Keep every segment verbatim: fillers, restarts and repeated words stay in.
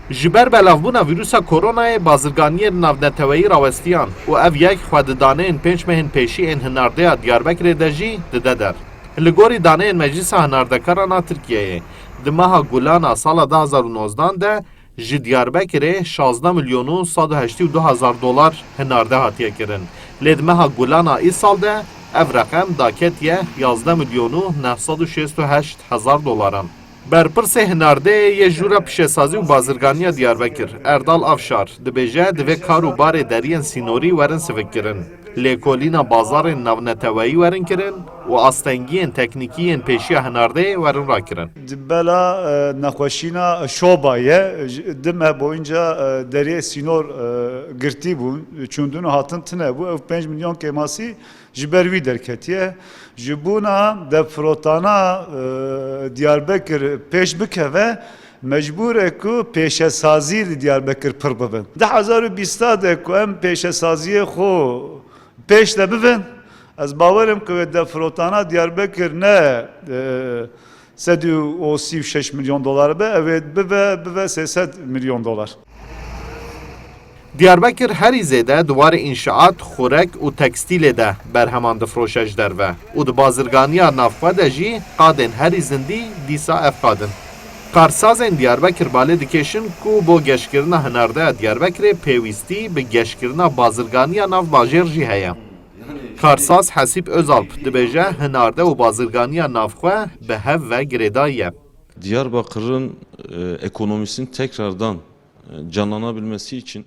Ji ber belavbûna vîrusa koronayê bazirganiyên navneteweyî rawestiyan û ev yek xwe di daneyên pênc mehên pêşî ên hinardeya Diyarbekirê de jî dide der. Li gorî daneyên Meclisa Hinardekaran a Tirkiyeyê, di meha Gulana sala du hazar û nozdan de ji Diyarbekirê şazdeh milyon û sed û heştê û du hezar dolar hinarde hatiye kirin. Lê di meha Gulana îsal de ev reqem daketiye yazdeh milyon û neh sed û şêst û heşt hezar dolaran. Berpirsê hinardeyê yê Jûra Pişesazî û Bazirganiya Diyarbekir, Erdal Avşar, dibêje, divê kar û barê deriyên sînorî werin sivikkirin, lêkolîna bazarên navneteweyî werin kirin û astengiyên teknîkî yên pêşiya hinardeyê werin rakirin. Di bela, e, nexweşîna şoba ye. Ji, di meh boyunca, e, deriyê sînor, e, girtî bûn. Çûndin û hatin tine bû. Ew pênc milyon kêmasî ji ber wî derketiye. Ji bona devfirotana, e, Diyarbekir pêş bikeve, mecbûr e ku pêşesazî li Diyarbekir pir bibin. Du hezar û bîsta de ku em pêşesaziyê xwe pêş de bibin, ez bawer im ku wê devfirotana Diyarbekir ne, e, sed û sî û şeş milyon dolar be, ew ê bibe, bibe sê sed milyon dolar. Diyarbekir herî zêde di warê înşaat, xurek û tekstîlê de berheman difroşe ji derve û di bazirganiya navxwe de jî qadên herî zindî dîsa ev qad in. Karsazên Diyarbekir balê dikêşin ku bo geşkirina hinardeya Diyarbekirê pêwîstî bi geşkirina bazirganiya nav bajêr jî heye. Karsaz Hesîb Özalp dibêje, hinarde û bazirganiya navxwe bi hev ve girêdayî ye. Diyarbakır'ın, e, ekonomisinin tekrardan, e, canlanabilmesi için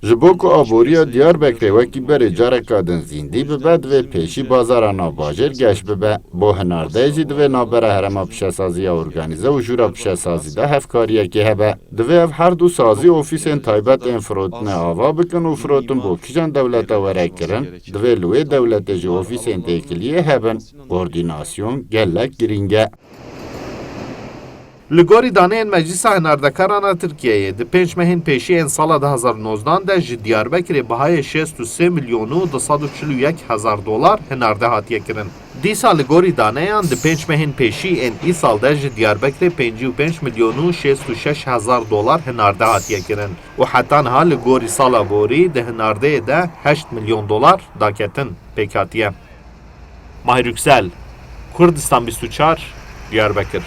Ji bo ku aboriya Diyarbekirê wekî berê careka din zîndî bibe, divê pêşî bazara navbajêr geş bibe. Bo hinardeyê jî divê navbera Herêma Pişesazî ya Organîze û Jûra Pişesazî de hevkariyekê hebe. Divê ev her du sazî ofîsên taybet ên firotinê ava bikin û firotin bo kîjan dewlete were kirin, divê li wê dewletê jî ofîsên têkiliyê hebin. Koordînasyon gelek girîng e. Li gorî daneyên Meclisa Hinardekaran a Tirkiyeyê, di pênc mehên pêşî ên sala du hazar û nozdan de ji Diyarbekirê bihayê şêst û sê milyon û du sed û çil û yek hezar dolar hinarde hatiye kirin. Dîsa li gorî daneyan di pênc mehên pêşî ên îsal de ji Diyarbekirê pêncî û pênc milyon û şêst û şeş hezar dolar hinarde hatiye kirin û heta niha li gorî sala borî di hinardeyê de heşt milyon dolar daketin pêk hatiye. Mahir Yüksel, Kurdistan bîst û çar, Diyarbekir.